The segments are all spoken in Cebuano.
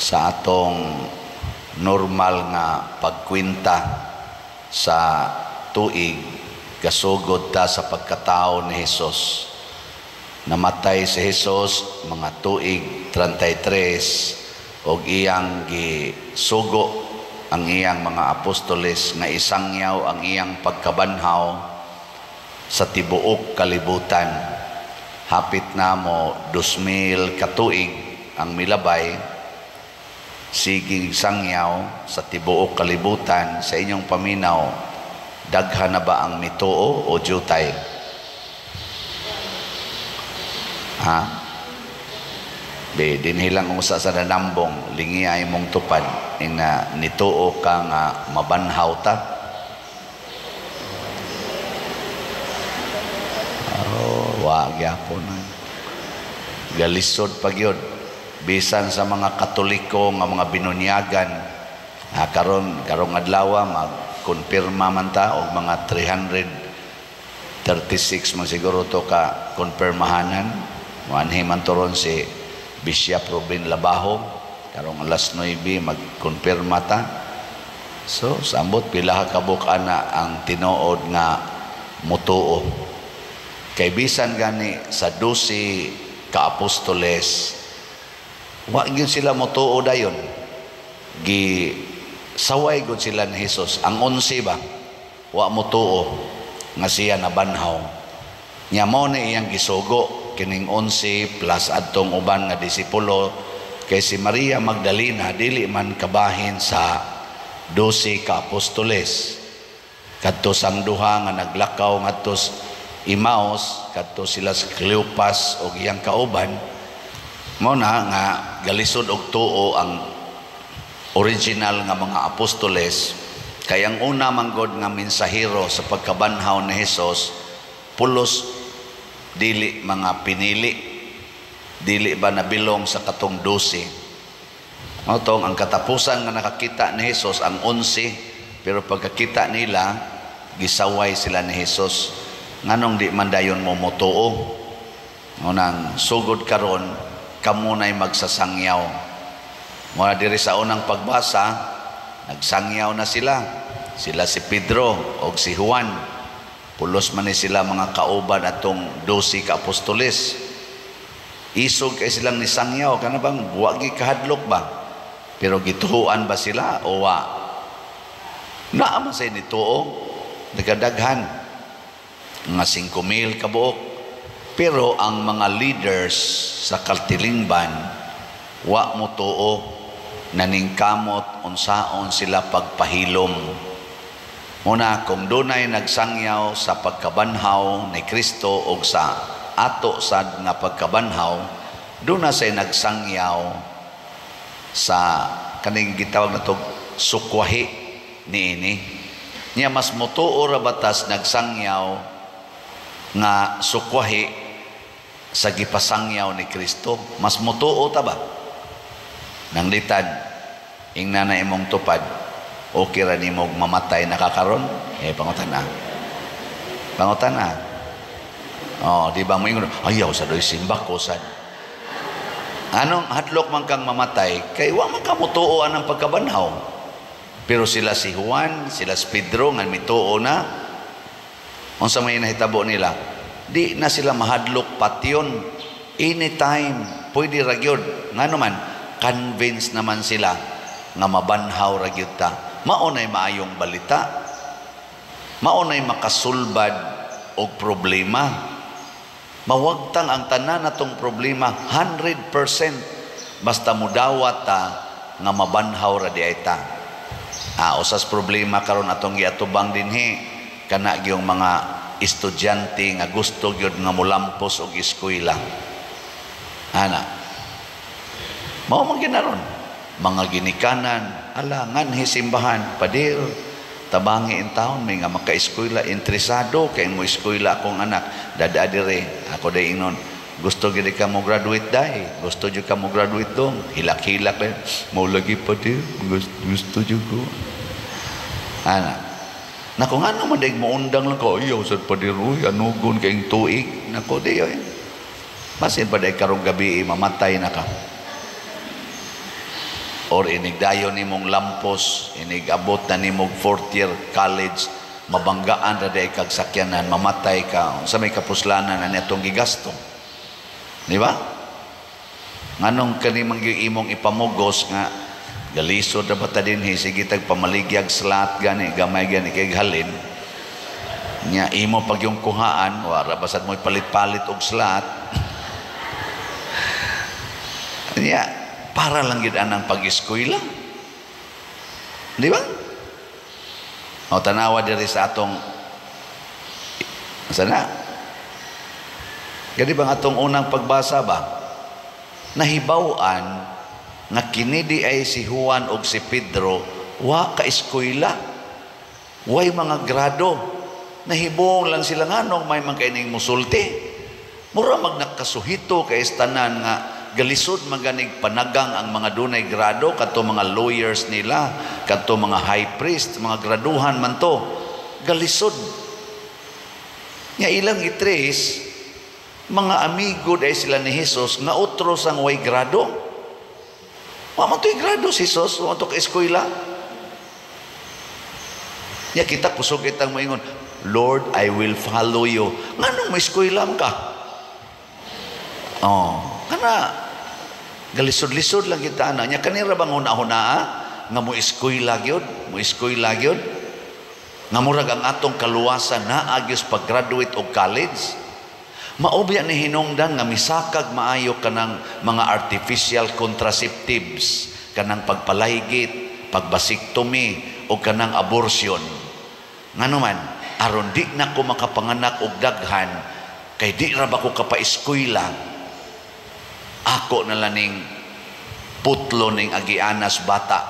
Sa atong normal nga pagkwenta sa tuig, gasugod ta sa pagkatao ni Hesus. Namatay si Hesus mga tuig 33 og iyang gisugo ang iyang mga apostoles nga isangyaw ang iyang pagkabanhaw sa tibuok kalibutan. Hapit na mo 2,000 katuig ang milabay, siging sangyaw sa tibuok kalibutan. Sa inyong paminaw, daghan na ba ang mituo o jutay? Ha? Be, dinhi lang usa sa nanambong, lingi ay mong tupad, ina nituo ka nga mabanhaw ta. Oh, wa gyapon. Galisod pa gyud bisan sa mga Katoliko nga mga binunyagan. Ha, karon karong adlaw magkumpirma man ta og mga 336 man siguro to ka kumpirmahanan. Moanhi man to ron si Bishop Ruben Labajo karong alas 9 magkumpirma ta. So sambot pila ka kabuk ana ang tinuod nga mutuo. Kay bisan gani sa 12 ka apostoles, wa gyud sila mutuo dayon. Gi saway gud sila ni Hesus. Ang 11 ba wa mutuo nga siya nabanhaw. Nya mao ni iyang gisugo kining 11 plus adtong uban nga disipulo, kay si Maria Magdalena dili man kabahin sa 12 ka apostoles. Kadto sang duha nga naglakaw ngadto Emmaus, kadto sila sa Cleopas og iyang kauban. Mao na nga galisod og tuo ang original nga mga apostoles, kay ang una manggod nga mensahero sa pagkabanhaw ni Hesus pulos dili mga pinili, dili ba nabilong sa katong 12. Mao tong ang katapusan nga nakakita ni Hesus ang 11, pero pagkakita nila gisaway sila ni Hesus. Nganong di man dayon mo motuo? Unang sugod karon kamo nay magsasangyaw. Muna diri sa unang pagbasa, nagsangyaw na sila. Sila si Pedro og si Juan. Pulos man ni sila mga kauban atong 12 ka apostoles. Isog kay silang nisangyaw, kana bang wa gi kahadlok ba? Pero gituoan ba sila o wa? Naa man say nituo, nagkadaghan mga 5,000 kabuok. Pero ang mga leaders sa katilingban wa motuo, naningkamot unsaon sila pagpahilom. Muna kung dunay nagsangyaw sa pagkabanhaw ni Kristo og sa ato sad nga pagkabanhaw, duna say nagsangyaw sa kaning gitawag natog sukwahi niini. Nya mas motuo ra batas nagsangyaw nga sukwahi sa gipasangyaw ni Kristo. Mas motuo ta ba? Nanglitan, ingna na imong tupad, okay ra nimo mamatay na kakaron? Eh, pangutan na. Pangutan na. Oh, di ba mo ingon, ayaw sa doy simba ko sad. Anong hadlok man kang mamatay, kay wa man ka motuo ang pagkabanhaw. Pero sila si Juan, sila si Pedro, nga mituo na, unsa may nahitabo nila? Di na sila mahadlok patyon. Anytime, pwede ra gyud. Ngano man, convince naman sila nga mabanhaw ra gyud ta. Mao nay maayong balita. Mao nay makasulbad og problema. Mawagtang ang tanan natong problema 100% basta mudawat ta nga mabanhaw ra di ay ta. Ah, usas problema karon atong giatubang dinhi kana gyung mga estudyante nga gusto gyud nga molampos og eskwela. Ana. Mao man ginaron mga ginikanan, ala nganhi simbahan, padir, tabangi in taon may nga maka-eskwela, interesado kay mo eskwela akong anak, dada dire, ako day ingnon, gusto gid ka mo graduate day, gusto jud ka mo graduate dong, hilak-hilak lang, mo lagi padir, gusto jud ko. Ana. Nako ngano man day moundang lang ko, ayaw sad padir, uy, anugon kayong tuig, nako di oy. Basin pa day karong gabi mamatay na ka. Or inigdayon nimong lampos, inigabot na nimong fourth year college, mabanggaan ra diay kag sakyanan, mamatay ka, unsa may kapuslanan ani atong gigasto? Di ba? Nganong kani man gyud imong ipamugos nga galisod ra ba ta dinhi, sige tag pamaligyag slot gani, gamay gani kay halin nya imo pag yung kuhaan, wara basad mo palit-palit og slot nya, para lang gid anang pag-eskwela, di ba? O tanawa diri sa atong sana gani bang atong unang pagbasa ba, nahibaw-an nga kini di ay si Juan og si Pedro wa ka eskwela, way mga grado, nahibong lang sila. Nganong may man kay ning musulti, mura mag nakasuhito kay tanan nga galisod maganig panagang ang mga dunay grado, kadto mga lawyers nila, kadto mga high priest, mga graduhan man to, galisod nya ilang itres. Mga amigo dahil sila ni Jesus nga otro sang way grado. Wa man to'y grado si Jesus, wa man to ka eskwela. Nya kita kusog itang moingon, "Lord, I will follow you." Nganong may eskwela ka? Oh, kana galisod-lisod lang kita ana. Nya kanira bang huna-huna nga mo eskwela gyud, mo eskwela gyud? Nga murag ang atong kaluwasan naa gyud pag-graduate og college. Maobya ni hinungdan nga misakag maayo kanang mga artificial contraceptives, kanang pagpalaygit, pag-vasectomy o kanang abortion. Ngano man, aron di na ko makapanganak og daghan kay di ra ba ko kapaeskwela, ako na lang ning putlo ning agianas bata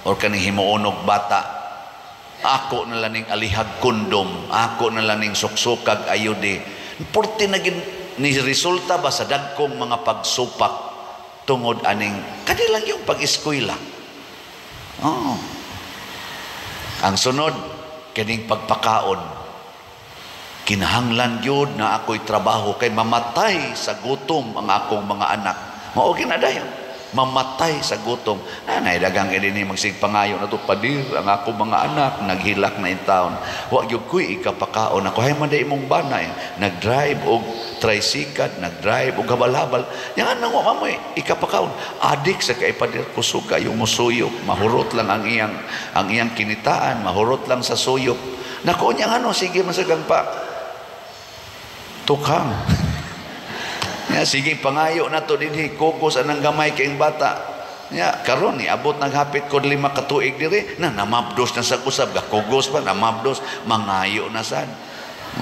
or kaning himuon og bata, ako na lang ning alihag kondom, ako na lang ning suksukag IUD. Porte naging ni resulta ba sa dagkong mga pagsupak tungod aning kanilang yung pag-eskwela. Oh. Ang sunod, kining pagpakaon. Kinahanglan gyud na ako'y trabaho kay mamatay sa gutom ang akong mga anak. Mao ginadayon. Mamatay sa gutom. Nanay dagang kay dinhi magsigpangayo na to, "Padir, ang akong mga anak naghilak na in town. Wa gyud ko'y ikapakaon ako." Hay man imong bana eh. Nag-drive og tricycle, nag-drive og habal-habal. Yang anang wa mo ikapakaon. Adik sa kay, padir, kusog kayo musuyop, mahurot lang ang iyang kinitaan, mahurot lang sa suyop. Nako niya ano, sige masagang pa tukang. Ya, sige pangayo na to dinhi, kukos anang gamay kayong bata. Ya, karon ni abot naghapit kod 5 ka tuig diri na namabdos na sa usab, gakugos pa namabdos, mangayo na sad.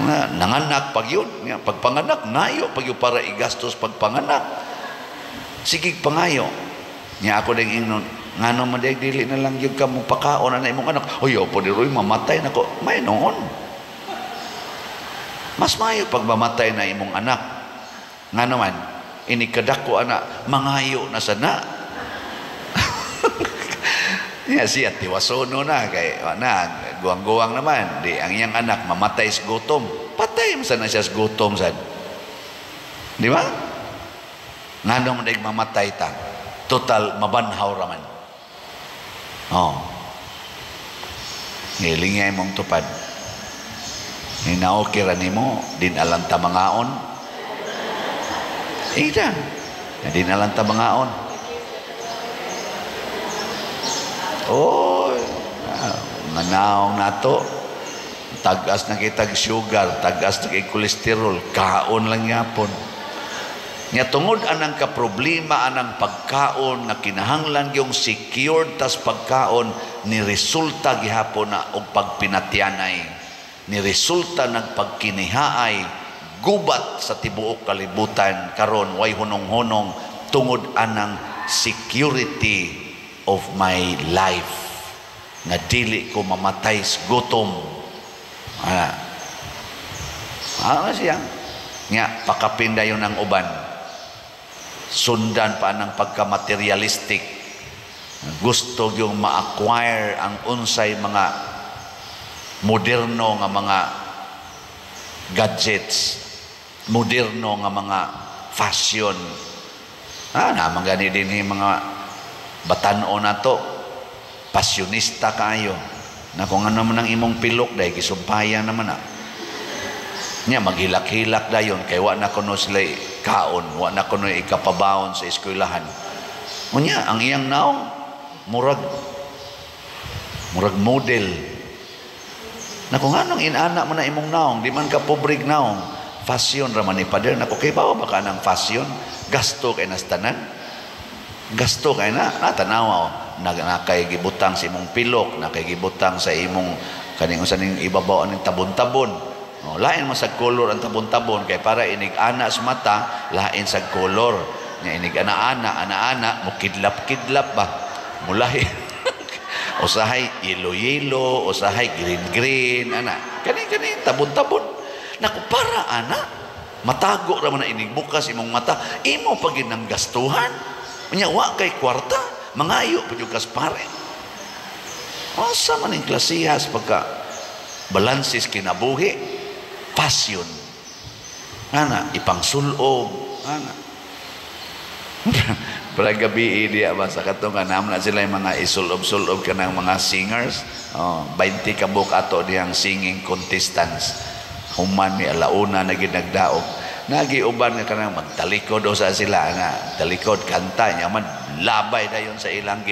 Na, nanganak pag yun, ya, pagpanganak nayo pag yun para igastos pagpanganak. Sige pangayo. Nya ako ding ingnon, ngano man day dili na lang gyud ka mo pakaon na imong anak. Oy, opo diroy mamatay nako. May noon. Mas maayo pag mamatay na imong anak. Nga naman, ini kadako ana, mangayo na sana. Ya siya tiwasono na kay na guwang-guwang naman di ang iyang anak mamatay sa gutom. Patay man sana siya sa gutom sad. Di ba? Ngano man mamatay ta? Total mabanhaw raman. Oh. Ngilingay mong tupad. Hinaoki ra nimo din alang ta mangaon. Ida. Din alang ta mangaon. Oh, manaong nato. Tagas na kitag sugar, tagas na kay kolesterol, kaon lang yapon. Nya tungod anang kaproblema anang pagkaon nga kinahanglan yung secured tas pagkaon, ni resulta gihapon na og pagpinatyanay, ni resulta nagpagkinihaay gubat sa tibuok kalibutan karon, way hunong-hunong tungod anang security of my life nga dili ko mamatay sa gutom. Ah, ah siya nga pakapindayon ang uban, sundan pa ng pagka-materialistic, gusto yung ma-acquire ang unsay mga moderno nga mga gadgets, moderno nga mga fashion. Ah, naman gani din mga Batan-o na to, pasyonista kaayo. Na kung ano man ang imong pilok dahil gisumpayan naman na. Nya maghilak-hilak dayon kay wa na kuno sila kaon, wa na kuno ikapabaon sa eskwelahan. Unya ang iyang naong murag murag model. Na kung anong inana mo na imong naong, di man ka pobreg naong, fashion ra man ni pader. Nako, kay bawa ba ka ng fashion? Gasto kay nas tanan. Gasto kay na, natanawa na nakay gibutang sa imong pilok, nakay gibutang sa imong kaning usa ning ibabaw aning tabon-tabon. Oh, lain man sa color ang tabon-tabon kay para inig ana sa mata, lain sa color. Nya inig ana-ana, ana-ana mo kidlap-kidlap ba. Mulahi. Usahay yelo-yelo, usahay green-green, ana. Kani-kani tabon-tabon. Naku, para ana matago ra man na inig bukas imong mata, imo pa gid nang gastuhan. Unya wa kay kwarta, mangayo pa jud kas pare. Asa man ning klasihas pagka balansis kinabuhi, passion. Ana, ipangsulob, ana. Para gabi diya ba sa katong kanam na sila yung mga isulob-sulob kanang mga singers. Oh, 20 ka buok ato diyang singing contestants. Human ni alauna na ginagdaog. Nagiuban nga kanang magtalikod o sa sila nga talikod kanta nya man labay dayon sa ilang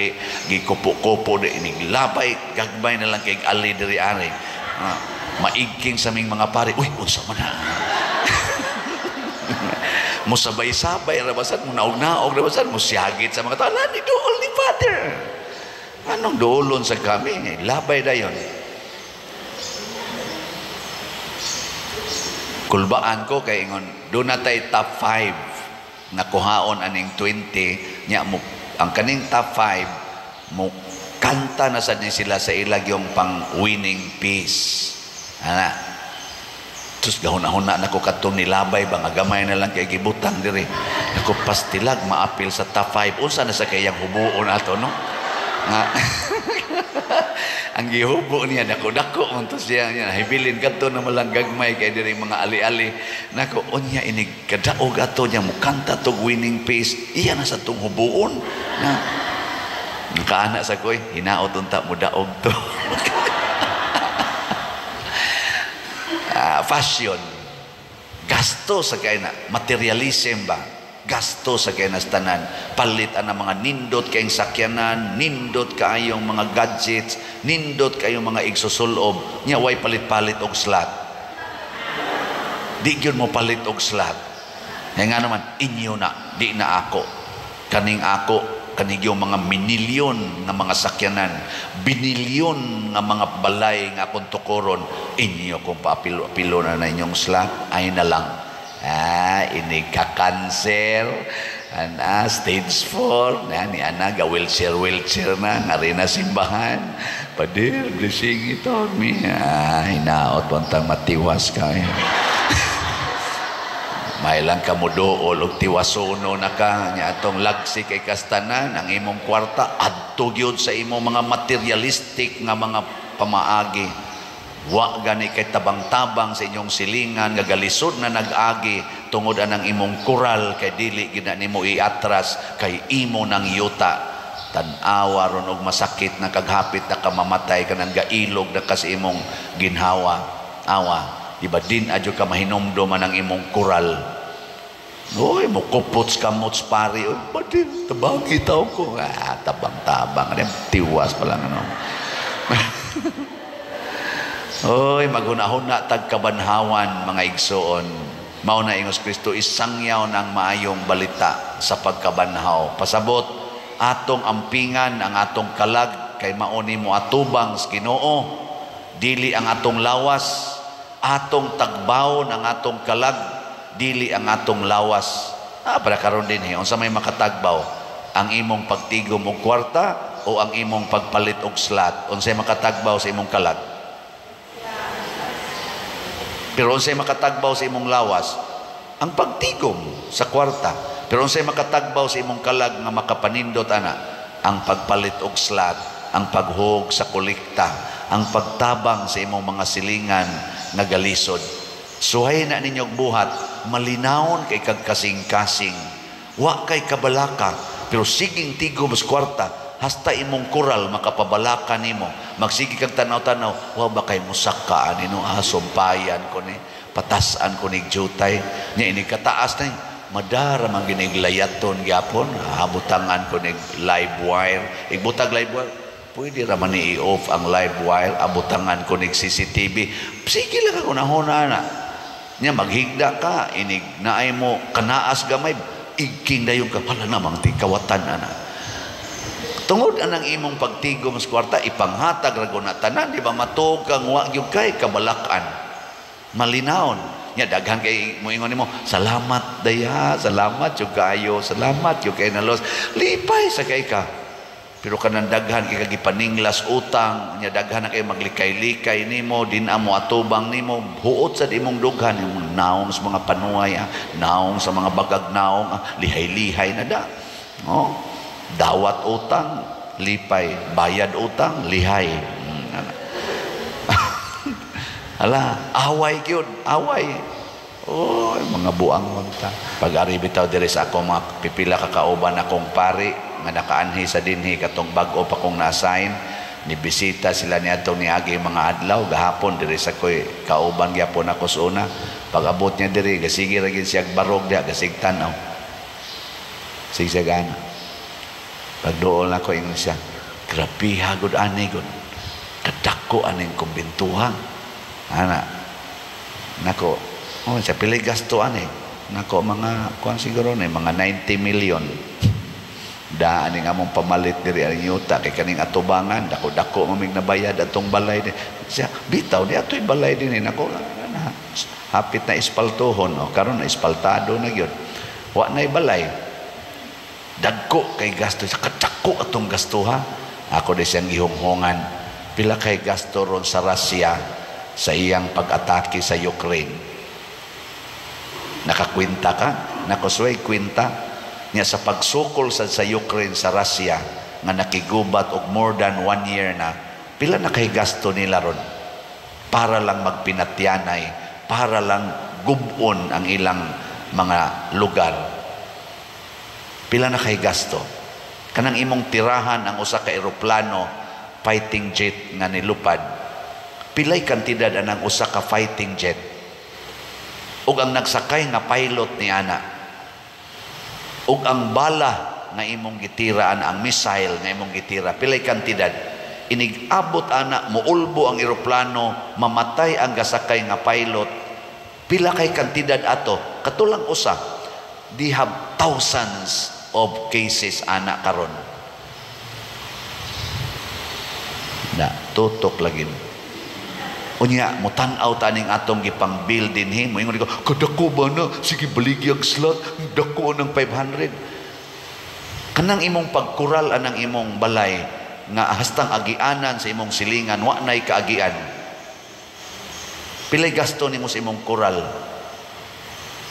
gikupo-kupo di inig labay gagmay na lang kay ali diri ari. Maigking sa ming mga pare, uy unsa man na. Musabay-sabay rabasan, mo naog-naog rabasan, mo siyagit sa mga tao, ni duol ni Father. Anong duolon sa kami? Labay dayon. Kulbaan ko kay ingon, doon na tay top 5 na kuhaon aning 20 nya mo ang kaning top 5 mo kanta na sad ni sila sa ilag yung pang winning piece. Ana. Sus, gahuna-huna na ko katong nilabay ba nga gamay na lang kay gibutang diri. Nako pastilag maapil sa top 5. Unsa na sa kayang hubuon ato, no? Nga ang gihubo niya dako-dako man to siya niya hibilin kadto na malang gagmay kay diri mga ali-ali. Nako unya inig kadaog ato niya mukanta tog winning piece. Iya na sa tong hubuon. Na nakaana sa koy hinaot unta mo daog to. Fashion, gasto sa kay na materialism ba, gasto sa kay tanan, palit ang mga nindot kayong sakyanan, nindot kaayong mga gadgets, nindot kayong mga igsusulob nya way palit-palit og slot. Di gyud mo palit og slot. Kaya nga naman inyo na, di na ako, kaning ako kanigyo mga minilyon nga mga sakyanan, binilyon nga mga balay nga akong tukoron, inyo kung paapilo-apilo na na inyong slot, ay na lang. Ah, inig ka-cancer, ana, stage 4, na, ni ana, ga wheelchair na, nga rin na simbahan. Padir, blessing ito, mi. Ah, hinaot, wantang matiwas ka. Eh. Mailang ka mo dool og tiwasono na ka nya atong lagsi kay kastanan ang imong kwarta adto gyud sa imong mga materialistic nga mga pamaagi. Wa gani kay tabang-tabang sa inyong silingan nga galisod na nag-agi tungod anang imong koral kay dili gid na nimo iatras kay imo nang yuta. Tan-awa ron og masakit na kaghapit na kamamatay kanang gailog na kas imong ginhawa. Awa, di ba din adyo ka mahinumdum ang imong koral. Uy, mukupots kamots pari. Uy, badin, tabangi tao ko. Ah, tabang-tabang. Ano, tiwas pa lang, ano. Uy, maghuna-huna tagkabanhawan, mga igsoon. Mao na ingos Kristo, isangyaw ng maayong balita sa pagkabanhaw. Pasabot, atong ampingan, ang atong kalag, kay mauni mo atubang sa Ginoo. Dili ang atong lawas, atong tagbawon ang atong kalag, dili ang atong lawas. Ah, para karon din eh, unsa may makatagbaw, ang imong pagtigom og kwarta o ang imong pagpalit og slot? Unsay makatagbaw sa imong kalag? Pero unsay makatagbaw sa imong lawas? Ang pagtigom sa kwarta. Pero unsay makatagbaw sa imong kalag nga makapanindot ana? Ang pagpalit og slot, ang paghug sa kolekta, ang pagtabang sa imong mga silingan nga galisod. Suhay na ninyong buhat, malinawon kay kagkasing-kasing. Wa kay kabalaka, pero siging tigom sa kwarta, Hasta imong kural makapabalaka nimo. Magsige kag tanaw-tanaw, wa ba kay musaka ani no, sumpayan ko ni, patasan ko ni jutay. Nya inig kataas na madara man giniglayaton gyapon, habutangan ko ni live wire. Igbutag live wire, pwede ra man ni i-off ang live wire, abutangan ko ni CCTV. Sige lang ako nahuna na. Nya maghigda ka, inig naay mo kanaas gamay, igking dayon ka pala namang tikawatan ana. Tungod anang imong pagtigom sa kwarta, ipanghatag ra na tanan, di ba matuog kang wa gyud kay kabalakan. Malinawon. Nya daghan kay moingon nimo, salamat daya, salamat jud kaayo, salamat jud kay nalos. Lipay sa kay ka. Pero kanang daghan kay kagipaninglas utang, nya daghan na kay maglikay-likay nimo, din amo atubang nimo, huot sa imong dughan, imong naong sa mga panuay, naong sa mga bagag naong, lihay-lihay na da. Oh, dawat utang, lipay, bayad utang, lihay. Ala, away gyud, away. Oh, mga buang magta. Pag-ari bitaw diri sa ako mga pipila ka kauban akong pari nga nakaanhi sa dinhi katong bag-o pa kong na-assign, ni bisita sila niadtong niagi mga adlaw gahapon diri sa koy kauban gyapon ako sa una. Pag-abot niya diri gasige ra gid siya barog diha gasig tan-aw. Sige siya gana. Pagduol nako ingon siya, grabiha gud ani gud. Kadako aning kumbintuhan. Ana. Nako, oh, sa pili gasto ani. Nako mga kuan siguro ni mga 90 million. Da ani nga mong pamalit diri ang yuta kay kaning atubangan dako-dako mamig nabayad atong balay ni. Siya bitaw di atoy balay dinhi nako na, hapit na espaltuhon o karon na espaltado na gyud. Wa nay balay. Dagko kay gasto sa kadako atong gasto ha. Ako di siyang gihonghongan pila kay gasto ron sa Russia sa iyang pag-atake sa Ukraine. Nakakwenta ka? Nakusway kwenta niya sa pagsukol sa Ukraine sa Russia nga nakigubat og more than 1 year na, pila na kay gasto nila ron para lang magpinatyanay, para lang gubon ang ilang mga lugar. Pila na kay gasto? Kanang imong tirahan ang usa ka eroplano fighting jet nga nilupad, pilay kantidad anang usa ka fighting jet ug ang nagsakay nga pilot ni ana ug ang bala nga imong gitira ana, ang missile nga imong gitira, pilay kantidad inig abot ana muulbo ang eroplano, mamatay ang gasakay nga pilot, pila kay kantidad ato? Katulang usa. They have thousands of cases ana karon na tutok lagi. Unya mutan-aw taning atong gipang build dinhi, moingon ko kadako ba na sige baligyag slot dako ng 500. Kanang imong pagkural anang imong balay nga hastang agianan sa imong silingan wa nay kaagian. Pilay gasto nimo sa imong kural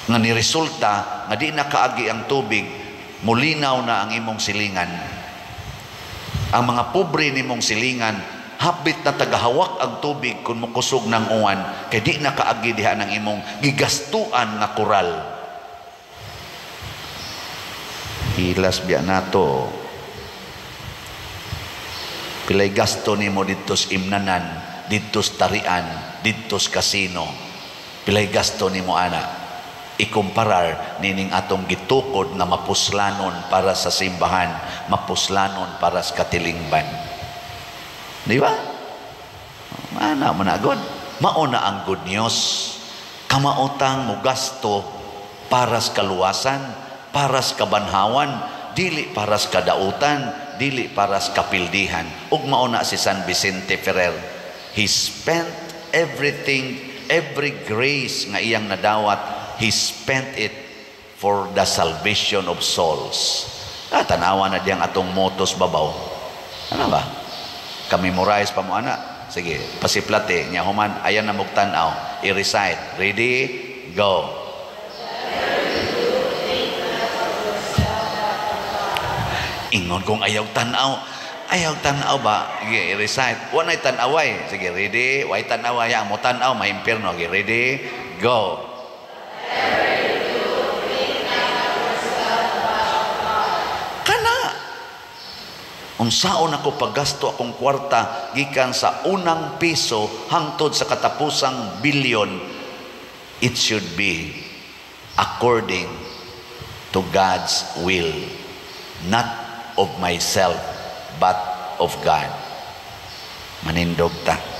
nga ni resulta nga di na kaagi ang tubig, mulinaw na ang imong silingan. Ang mga pobre nimong silingan hapit na tagahawak ang tubig kung mukusog ng uwan kay di nakaagi diha ng imong gigastuan nga kural. Hilas biya nato. Pilay gasto nimo didto sa imnanan, didto sa tarian, didto sa kasino. Pilay gasto nimo ana. Ikumparar nining atong gitukod nga mapuslanon para sa simbahan, mapuslanon para sa katilingban. Di ba? Mana man agod. Mauna ang good news. Kamaotang mo gasto para sa kaluwasan, para sa kabanhawan, dili para sa kadautan, dili para sa kapildihan. Ug mauna si San Vicente Ferrer. He spent everything, every grace nga iyang nadawat, he spent it for the salvation of souls. Ah, tanawa na diyang atong motos babaw. Ano ba? Ka-memorize pa mo ana. Sige, pasiplate nya human ayan na mugtan-aw. I-recite. Ready? Go. Ingon kong ayaw tan-aw. Ayaw tan-aw ba? Sige, i-recite. Wa nay tan-away. Sige, ready? Way tan-away. Ang mo tan-aw maimpierno. Sige, ready? Go. Kana. Unsaon ako paggasto akong kwarta gikan sa unang piso hangtod sa katapusang bilyon, it should be according to God's will, not of myself, but of God. Manindog ta.